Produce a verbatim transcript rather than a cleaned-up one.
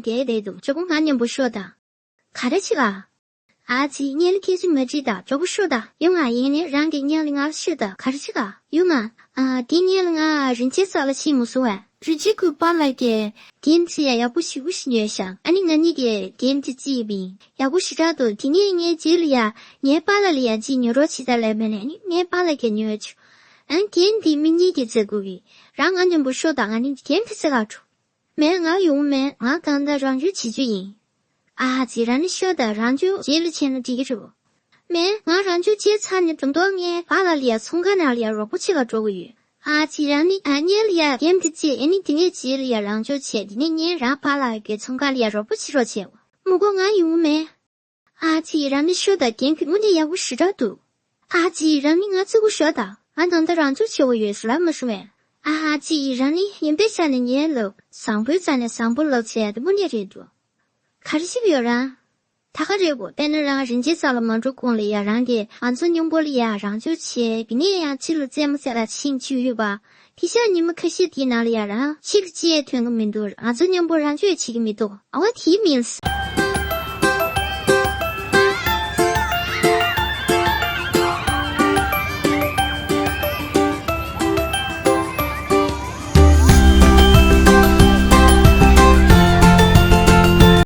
བསྡད་བསྡད་འདུག་ཇོ་བོ་ང་མཉམ་པོ་ཤོག་དང་། ག་རེ་བྱེད་ག་ཨ་ཙི། གཉེན་ལ་སྐད་ཆ་མ་དྲིས་དང་། ཇོ་བོ་ཤོག་དང་། ཡོང་ང་། ཡིན་ནའི་རང་གི་གཉེན་ལ་ང་ཤོད་དང་། ག་རེ་བྱེད་ག་ཡོང་ང་། ཨ། དེ་གཉེན་ལ་ང་རིན་ཆེན་རྩ་ལ་ཕྱིན་མ་སོང་བས། རིན་ཆེན་ཁོའི་པཱ་ལགས་ཀྱིས་འགན་དེ་ཡ་ཡག་པོ་ཞེ་པོ་ཞིག་ཉོས་ཤག་ཨ་ནི་ང་གཉིས་ཀྱིས་འགན་དེ་རྩིས་པ་ཡིན། ཡག་པོ་ཞེ་དྲག་འདུག་དེ་ནས་ངའི་རྗེས་ལ་ཡ་ངའི་པཱ་ལགས་ལ་ཡ་གཅིག་ཉོ་རོགས་བྱེད་དང་ལབ་པ་ནས། ཨ་ནི་ངའི་པཱ་ལགས་ཀྱིས་ཉོས་བྱུང་། ཨ་ནི་འགན་དེ་མི་གཉིས་ཀྱིས་འཛད་དགོས་ཀྱི། རང་ང་མཉམ་པོ་ཤོག་དང་། ང་ནི་འགན་དེ་འཛད་ག་འགྲོ། མེད། ང་ཡོང་མེད། ང་གང་ལྟར་རང་ཕྱོགས་བྱེད་རྒྱུ་ཡིན། ཨ་ཙི། རང་ནི་ཤོག་དང་། རང་ཕྱོགས་རྗེས་ལ་བྱས་ན་འགྲིག་གི་རེད། མེད། ང་རང་ཕྱོགས་བྱས་ཚར་ནས་དོན་དག་ངའི་པཱ་ལགས་ལ་ཡ་ཚོང་ཁང་ནང་ལ་ཡ་རོགས་པ་བྱེད་ག་འགྲོ་གི་ཡོད། ཨ་ཙི། རང་ནི་ཨ་གཉེན་ལ་ཡ་འགན་དེ་བཙལ། ཨ་ནི་དེ་ནས་རྗེས་ལ་ཡ་རང་ཕྱོགས་བྱས། དེ་ནས་ངས་རང་པཱ་ལགས་ཀྱི་ཚོང་ཁང་ལ་ཡ་རོགས་པ་བྱེད་རོགས་བྱས། མི་དགོས། ང་ཡོང་མེད། ཨ་ཙི། རང་ནི་ཤོག་དང་། འགན་ཁུར་དངོས་གནས་ཡག་པོ་ཞེ་དྲག་འདུག་ཨ་ཙི། རང་ནི་ང་བརྩི་བཀུར་ཞོག་དང་། ང་ད་ལྟ་རང་ཚོ་བྱེད་དགོས་ཡོད་ཟེར་ལབ་མ་བྱུང་བས། ཨ་ཙི། རང་ནི་ཡིན་པའི་ཆ་ནས་ངའི་ལབ། བཟང་པོའི་རྩ་ནས་བཟང་པོ་ལབ་བྱས་དེ་དངོས་གནས་རེད་འདུག་ག་རེ་བྱེད་ཀྱི་ཡོད་རང་། ད་ག་རེད་གོ། དཔེར་ན་རང་རིན་ཆེན་རྩ་ལ་མ་འགྲོ་གོང་ལ་ཡ་རང་གིས་ང་ཚོ་མཉམ་པོ་ལ་ཡ་རང་ཕྱོགས་བྱས། དེ་ནས་ཡང་ཕྱི་ལ་རྩེད་མོ་རྩེ་ལ་ཕྱིན་བཅུག་ཡོད་པ། དེ་ཤག་ཉི་མ་ཁ་ཤས་དེའི་ནང་ལ་ཡ་རང་ཕྱི་ལ་ཅི་ཡང་ཐོན་གི་མི་འདུག་ང་ཚོ་མཉམ་པོ་རང་ཕྱོགས་བྱེད་ཀྱི་མི་འདུག་ཨ་བ། དེའི་མིན།